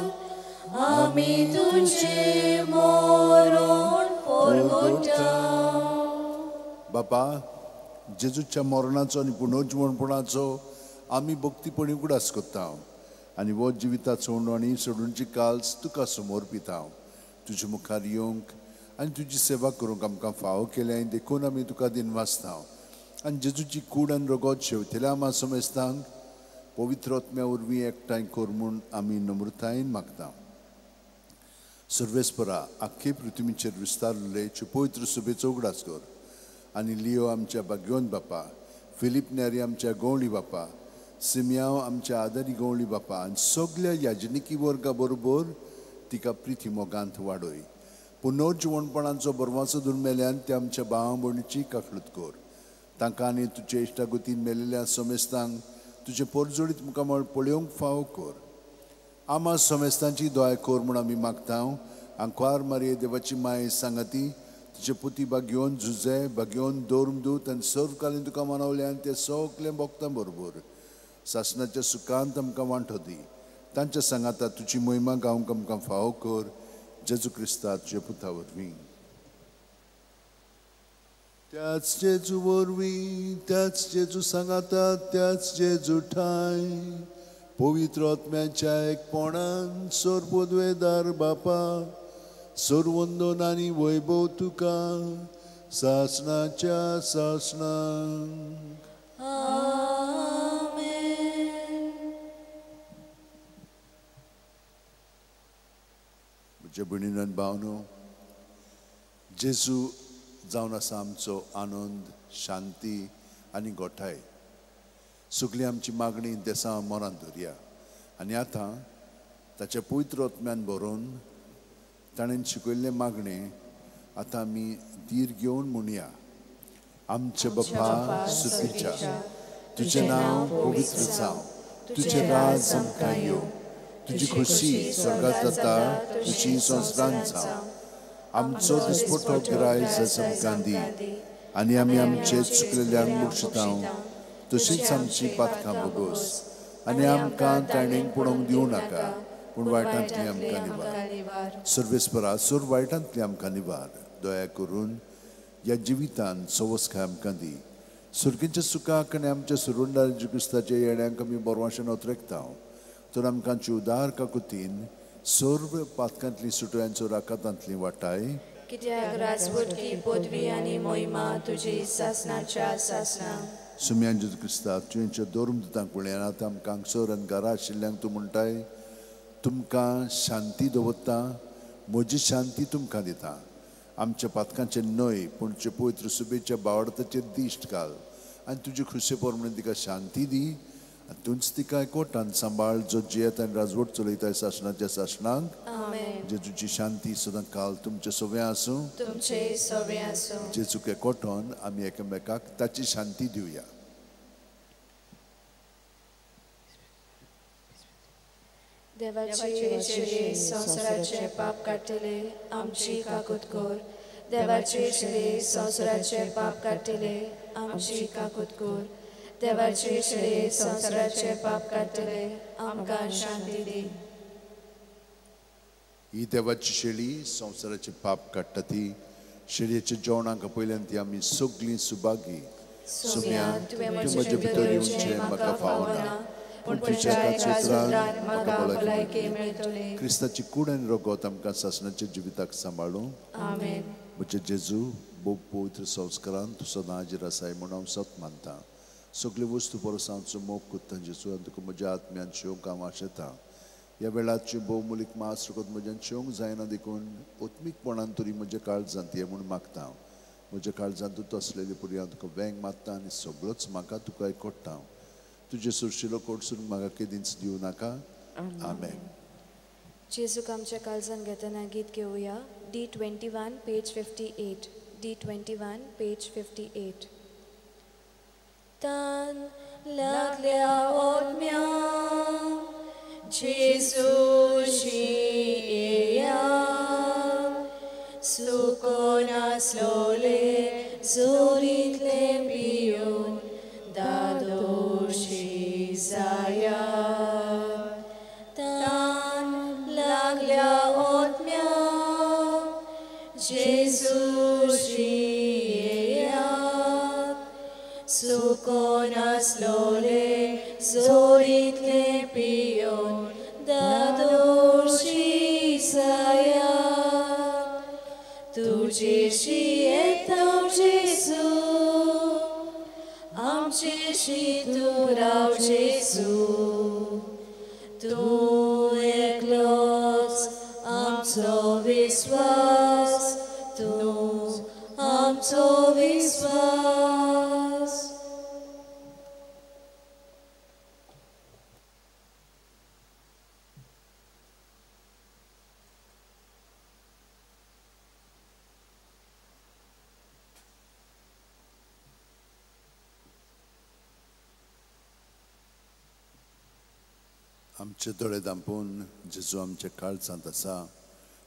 आमी तुजें मरण परगटाव. बापा, जेजूच्या मरणाचो आनी पुनर्जिवणपणाचो आमी भक्तीपणी उगडास करता आनी हो जिविताचो उंडो आनी सोडूनची काल्स तुका समोर पिता. तुजे मुखार येवंक आनी तुजी सेवा करूंक आमकां फावो केलें देखून आमी तुका दिनवासता. आनी जेजूची कूड आनी रगत शेवतेल्या आमा समेस्तांक पवित्र आत्म्या वरवीं एकठांय कर म्हूण आमी नम्रतायेन मागता. सर्वेस्परा, आख्खे पृथ्वीचेर विस्तारलेले पवित्र सभेचो उगडास कर आनी लियो आमच्या भाग्यवंत बापा, फिलीप नेरी आमच्या गवळी बापा, सिमयाव आमच्या आदारी गवळी बापा आनी सगल्या याजनिकी वर्गा बरोबर तिका प्रिती मोगांत वाडय. पुनर्जिवणपणाचो बरवाचो दुर्मेल्यान ते आमच्या भाव भयणीची काकळूत कर. तांकां आनी तुजे इश्टागतीन मेलेल्या समेस्तांक तुजें परजोडीत मुखामळ पळोवंक फावो कर. आमा समेस्तांची दया कर म्हूण आमी मागता. आंकवार मारये देवाची माय सांगाती तुजे पुती भाग्योन झुजे भाग्योन दोर्मदूत आनी सर्वकालीन तुका मनवल्यान ते सगळें भोगता बरोबर सासणाच्या सुखांत आमकां वांटो दी. तांच्या सांगाता तुजी महिमा गावंक आमकां फावो कर. जेजू क्रिस्ता तुजे पुता वरवीं. त्याच जेजू वरवीं, त्याच जेजू सांगाता, त्याच जेजू ठाय पवित्र आत्म्याच्या एकपणान सर्वोद्वेदार बापा, सर्वंदन आनी वैभव तुका सासणाच्या सासणाक. आमेन. म्हज्या भयणीन आनी भावनो, जेजू जावन आसा आमचो आनंद, शांती आनी गोठाय. सगळी आमची मागणी देसा मनांत धरया आनी आतां ताच्या पवित्र आत्म्यान बरोवन ताणें शिकयल्लें मागणें आतां आमी धीर घेवन म्हणया. आमचे बापा सुखीच्या, तुजें नांव पवित्र जावं, तुजें राज आमकां येवं, तुजी खोशी स्वर्गांत जाता तशी संवसारांत जावं. आमचो दिसपट्टो गिरायस आमकां दी आनी आमी आमचे चुकलेल्यांक बक्षिता तशीच आमची पातकां भोगोस आनी आमकां ताणें पडोवंक दिवं नाका, पूण वायटांतली आमकां निवार. सर्वेस्परा, सर्व वायटांतली आमकां निवार. दया करून ह्या जिवितान सवसकाय आमकां दी. सुर्गींच्या सुखाक आनी आमच्या सुरुंडार क्रिस्ताच्या येण्यांक आमी बरवाशेन ओतरेकता तर आमकां उदार काकुतीन सर्व पातकांतली सुटयांचो राकातांतली वाटाय. कित्याक राजवटकी पदवी आनी मोहिमा तुजी सासणाच्या सासणा. सुम्यान जेजू क्रिस्ता तुवेंच्या दोरून दितांक पळय आतां आमकां हांगसर आनी घरा आशिल्ल्यांक तूं म्हणटाय तुमकां शांती दवरता, म्हजी शांती तुमकां दिता. आमच्या पातकांचें न्हय पूण तुजे पवित्र सुबेच्या बावडताचेर दिश्ट घाल आनी तुजी खुशे प्रमाणे तिका शांती दी आनी तूंच तिका एकवटान सांबाळ जो जियेता आनी राजवट चलयता सासणाच्या सासणाक. जेजूची शांती सदां काल तुमचे सगळें आसूं, तुमचे सगळें आसूं. जेजूक एकवटून आमी एकामेकाक ताची शांती दिवया. देवाचे शिरे संवसाराचे पाप काडटले आमची काकूत कर. देवाचे शिरे संवसाराचे पाप काडटले आमची काकूत कर. देवाचे शिरे संवसाराचे पाप काडटले आमकां शांती दी. ही देवाची शेळी संवसाराचे पाप काडटा ती शेळयेच्या जेवणाक पयल्यान ती आमी सगळीं सुभागी. सुम्या तुवें म्हजे भितर येवचें म्हाका फावना पूण तुज्या एकाच उतरान म्हाका भलायकी मेळटली. क्रिस्ताची कूड आनी रगत आमकां सासणाच्या जिविताक सांबाळूं. आमेन. म्हजे जेजू भोव पवित्र संस्कारान तूं सदां हाजीर आसाय म्हूण हांव सत मानता. सगल्यो वस्तू परस हांवचो मोग कोत्ता जेजू आनी तुका म्हज्या आत्म्यान शेवंक हांव आशेतां. ह्या वेळाची भोवमुलीक मास रगत म्हज्यान शेवंक जायना देखून आत्मीकपणान तरी म्हज्या काळजांत ये म्हूण मागता. म्हज्या काळजांत तूं तसलेली पुरी हांव तुका वेंग मारता आनी सगळोच म्हाका तुका एकवटा. तुजे सुरशिलो कोटसून म्हाका केदींच दिवं नाका. आमेन. जेजूक आमच्या काळजान घेतना गीत घेवया. D21 page 58. D21 page 58. तान लागल्या ओत्म्या जेजूशी येया सुकोन आसलोले जोरींतले पियोन दादोशी जाया. तान लागल्या ओत्म्या जेजूशी येया सुकोन आसलोले जोरींतले पियोन दादोशी जाया. तुजेशी येता जेजू आमचेशी तूं राव जेजू तूं एकलोच आमचो विस्वास तूं आमचो विस्वास. आमचे दोळे दांपून जेजू आमच्या काळजांत आसा,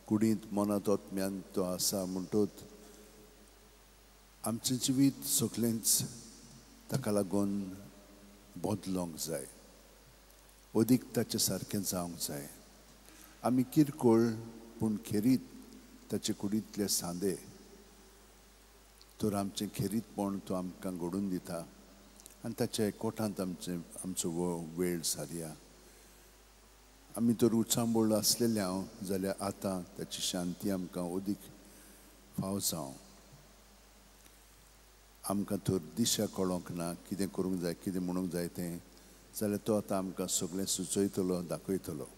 कुडींत मनांत आत्म्यांत तो आसा म्हणटूच आमचें जिवीत सगळेंच ताका लागून बदलोंक जाय, अदीक ताचे सारकें जावंक जाय. आमी किरकोळ पूण खेरीत ताचे कुडींतले सांदे तर आमचें खेरीतपण तो आमकां घडोवन दिता आनी ताच्या एकवटांत आमचो वेळ सारया. आमी तर उचांबळ आसलेले हांव जाल्यार आतां ताची शांती आमकां अदीक फाव जावं. आमकां तर दिशा कळोंक ना कितें करूंक जाय कितें म्हणूंक जाय तें जाल्यार तो आतां आमकां सगळें सुचयतलो दाखयतलो.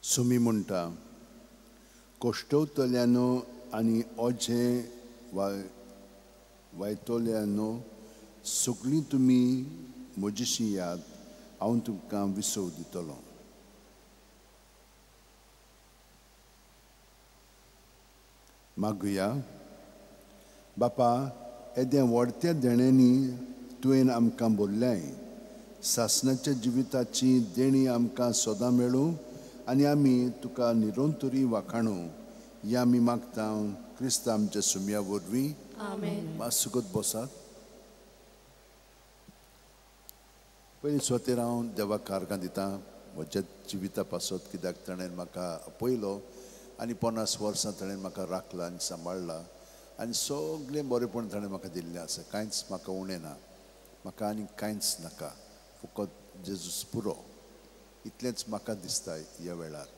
सुमी म्हणटा कश्टवतल्यानो आनी ओजें वायतल्यानो सगळीं तुमी म्हजेशी याद हांव तुमकां विसव दितलो. मागुया. बापा येदें व्हडत्या देण्यांनी तुवें आमकां बोल्ल्याय. सासणाच्या जिविताची देणी आमकां सदां मेळूं आनी आमी तुका निरंतरी वाखाणू हें आमी मागता क्रिस्त आमच्या सुमया वरवीं. मातसो बसात. पयलीं सुवातेर हांव देवाक कारगां दिता म्हज्या जिविता पासत, कित्याक ताणें म्हाका आपयलो आनी 50 वर्सां ताणें म्हाका राखला आनी सांबाळ्ळा आनी सगळें बरेंपण ताणें म्हाका दिल्लें आसा. कांयच म्हाका उणें ना, म्हाका आनी कांयच नाका, फकत जेजूस पुरो इतलेंच म्हाका दिसता ह्या वेळार.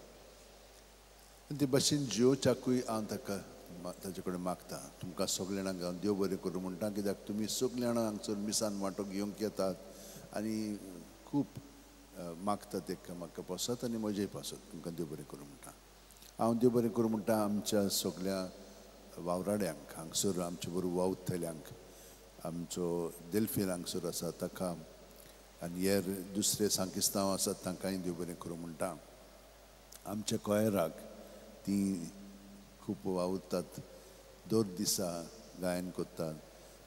आनी ते भाशेन जियोच्याकूय हांव ताका ताजे कडेन मागता. तुमकां सगल्या जाणांक हांव देव बरें करूं म्हणटा, कित्याक तुमी सगल्या जाणां हांगसर मिसान वांटो घेवंक येतात आनी खूब मागतात ते म्हाका पासत आनी म्हजेय पासत. तुमकां देव बरें करूं म्हणटा. हांव देव बरें करूं म्हणटा आमच्या सगल्या वावराड्यांक हांगसर आमचे बरोबर वावुरतल्यांक, आमचो देल्फीन हांगसर आसा ताका आनी हेर दुसरे सांकिस्तांव आसात तांकांय देव बरें करूं म्हणटा. आमच्या कोयराक ती खूब वावुरतात, दर दिसा गायन करतात,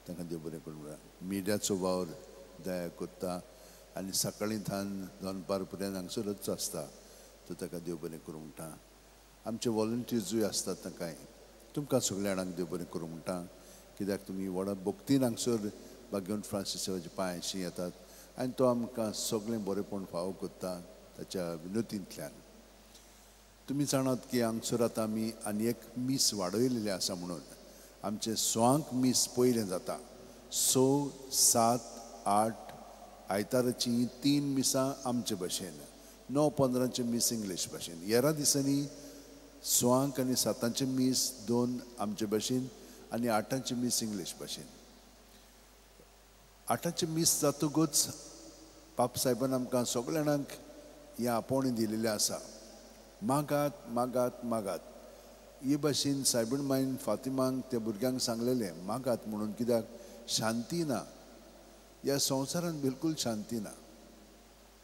तांकां देव बरें करूं म्हणटा. मिडियाचो वावर दया करता आनी सकाळीं थावन दनपार पर्यंत हांगसरच आसता, तो ताका देव बरें करूं म्हणटा. आमचे वॉलंटियर्सूय आसतात तांकांय. तुमकां सगल्या जाणांक देव बरें करूं म्हणटा, कित्याक तुमी व्हडा भक्तीन हांगसर बागेवन फ्रांसीसाच्या पांयांशी येतात आनी तो आमकां सगळें बरेंपण फावो करता ताच्या विनोतींतल्यान. तुमी जाणात की हांगसर आतां आमी आनी एक मीस वाडयलेलें आसा म्हणून आमचें 6 मीस पयलें जाता. 6, 7, 8 आयताराचीं 3 मिसां आमचे भाशेन, 9:15 मीस इंग्लीश भाशेन. हेरा दिसांनी 6 आनी 7 मीस 2 आमचे भाशेन आनी 8 मीस इंग्लीश भाशेन. 8 मीस जातकूच पाप साहेबान आमकां सगल्या जाणांक हें आपोवणें दिलेलें आसा, मागात मागात मागात. हे भाशेन सायबीण मायन फातिमांक त्या भुरग्यांक सांगलेलें मागात म्हणून, कित्याक शांती ना ह्या संवसारांत, बिलकूल शांती ना.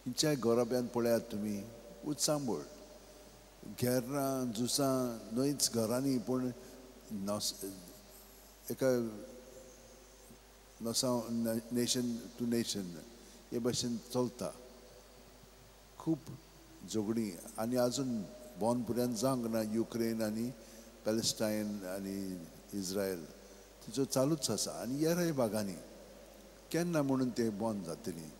खंयच्याय घराब्यांत पळयात तुमी, उचांबळ, घेरां जुसां न्हयच घरांनी, पूण एका नसांव नेशन टू नेशन हे भाशेन चलता खूब झगडीं. आनी आजून बॉन पर्यंत जावंक ना युक्रेन आनी पॅलेस्टायन आनी इज्रायल तिचो चालूच आसा. आनी हेरय भागांनी केन्ना म्हणून ते बंद जातली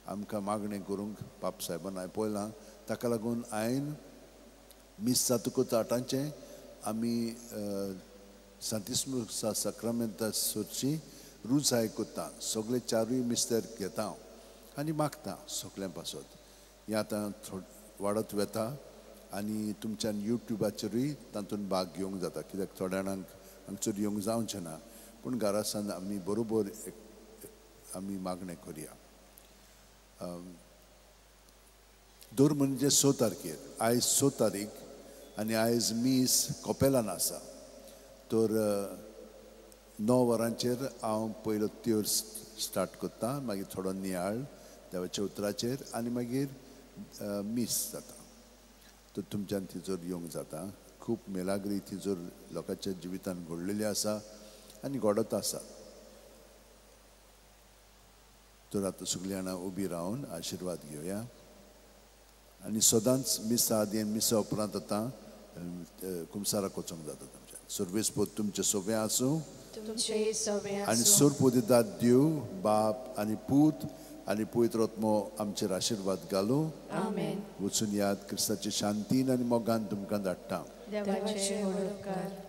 आमकां मागणें करूंक पाप साहेबान हांवें पळयलां. ताका लागून हांवें मीस जातकूच 8 आमी सांतिस्मुसा साक्रामेंता सोदची रुजाय करता, सगळे 4 मिस्तर घेता हांव आनी मागता सगळ्यां पासत. हें आतां वाडत वता आनी तुमच्यान युट्यूबाचेरूय तातूंत भाग घेवंक जाता, कित्याक थोड्या जाणांक हांगसर येवंक जावचें ना, पूण घरा सावन आमी बरोबर आमी मागणें करुया. दर म्हणजे 6 तारखेर, आयज 6 तारीख आनी आयज मीस कोपेलान आसा. तर 9 वरांचेर हांव पयलो त्योर स्टार्ट करता, मागीर थोडो नियाळ देवाच्या उतराचेर आनी मागीर मीस जाता. तर तुमच्यान थंयसर येवंक जाता. खूब मेलाग्री थंयसर लोकांच्या जिवितान घडलेली आसा आनी घडत आसा. तर आतां सगळीं जाणां उबी रावन आशिर्वाद घेवया आनी सदांच मिसा आदी आनी मिसा उपरांत आतां कुमसाराक वचोंक जाता तुमच्या. सर्वेस पोत तुमचें सोबें आसूं आनी सोरपोदिदात देव बाप आनी पूत आनी पवित्र आत्मो आमचेर आशिर्वाद घालूं. वचून याद क्रिस्ताची शांतीन आनी मोगान तुमकां धाडटा.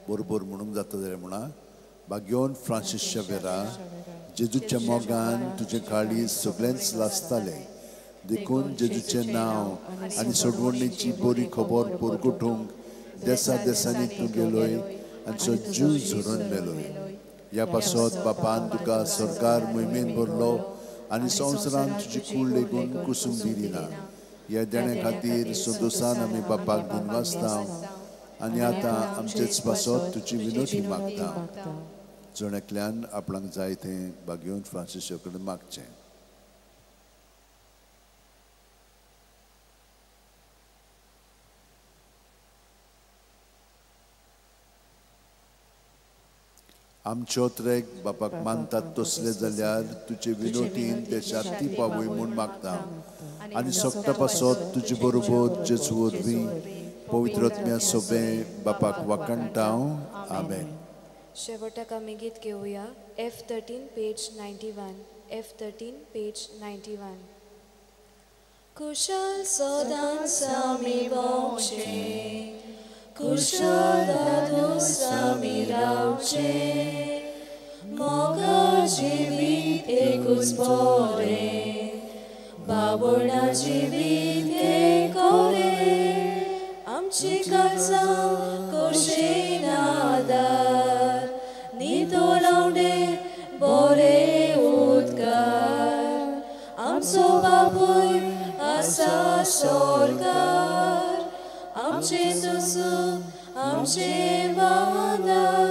बरोबर म्हणूंक जाता जाल्यार म्हणा, भाग्योन फ्रांसीस शेवेरा, जेजूच्या मोगान तुजें काळीज सगळेंच लासतालें, देखून जेजूचें नांव आनी सोडवणीची बरी खबर परगटूंक देसा देसांनी तूं गेलोय आनी सो जीव झरोवन मेलोय. ह्या पासत बापान तुका सरकार मोहिमेन भरलो आनी संवसारान तुजी कूड लेगून कुसूंक दिली ना. ह्या देण्या खातीर संतोसान आमी बापाक दिनवासता आनी आतां आमचेच पासत तुजी विनोती मागता. जण एकल्यान आपणाक जाय तें भाग्योवन फ्रांसीस कडेन मागचें. आमच्यो त्रेक बापाक मानतात तसले जाल्यार तुजे विनोतीन ते शांती पावय म्हूण मागता आनी सोगटा पासत तुजे बरोबर जेजू वरवीं पवित्र आत्म्या सोबें बापाक वाखाणटा. आमेन. शेवटाक आमी गीत घेवया F13 page 91, F13 page 91. कुशल सदांच आमी भोंवचें, कुशल दादूस आमी रावचें, मोगा जिवीत एकूच बरें, बाबोणा जिवीत एकोरें, आमची काळजां खोशेन आदार, न्हिदो लावडे बरे उदकार, आमचो बापूय आसा सोर्गार, आमचें तुजो आमचें वांदार.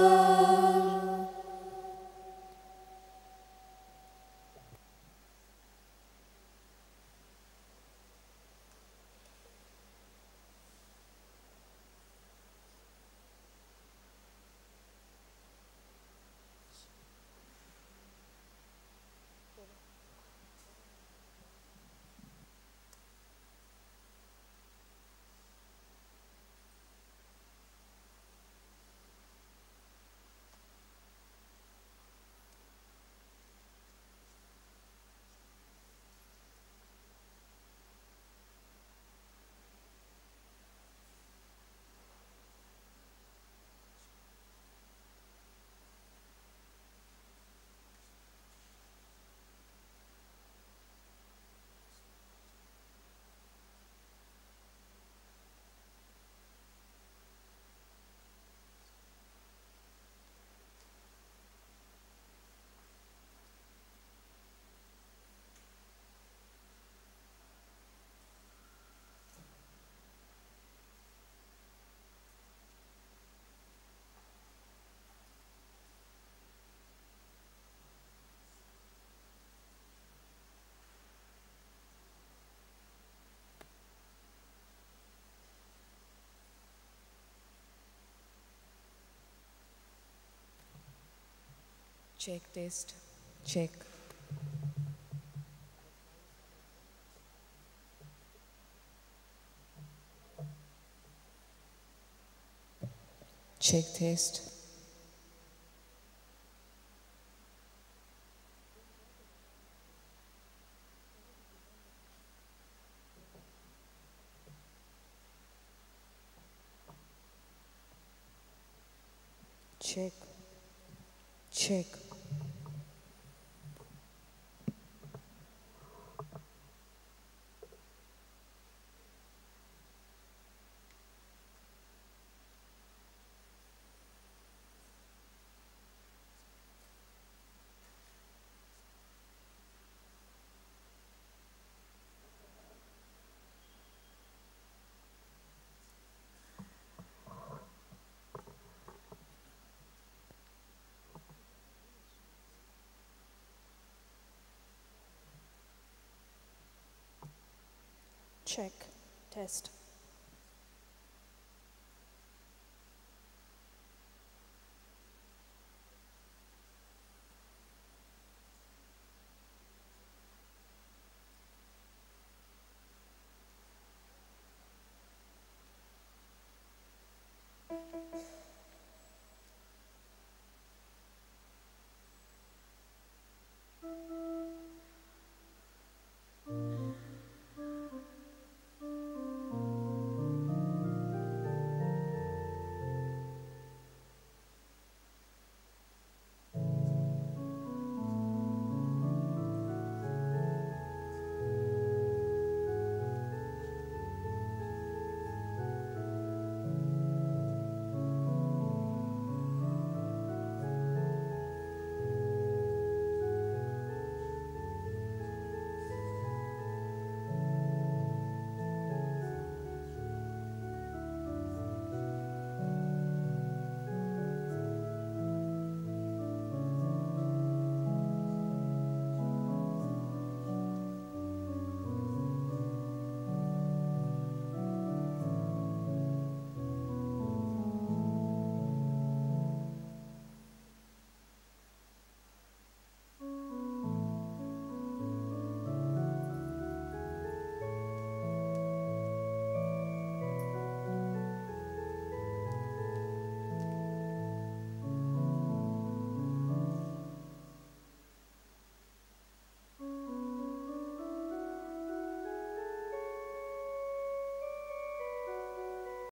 Check test, check. Check test. Check, check. Check, test.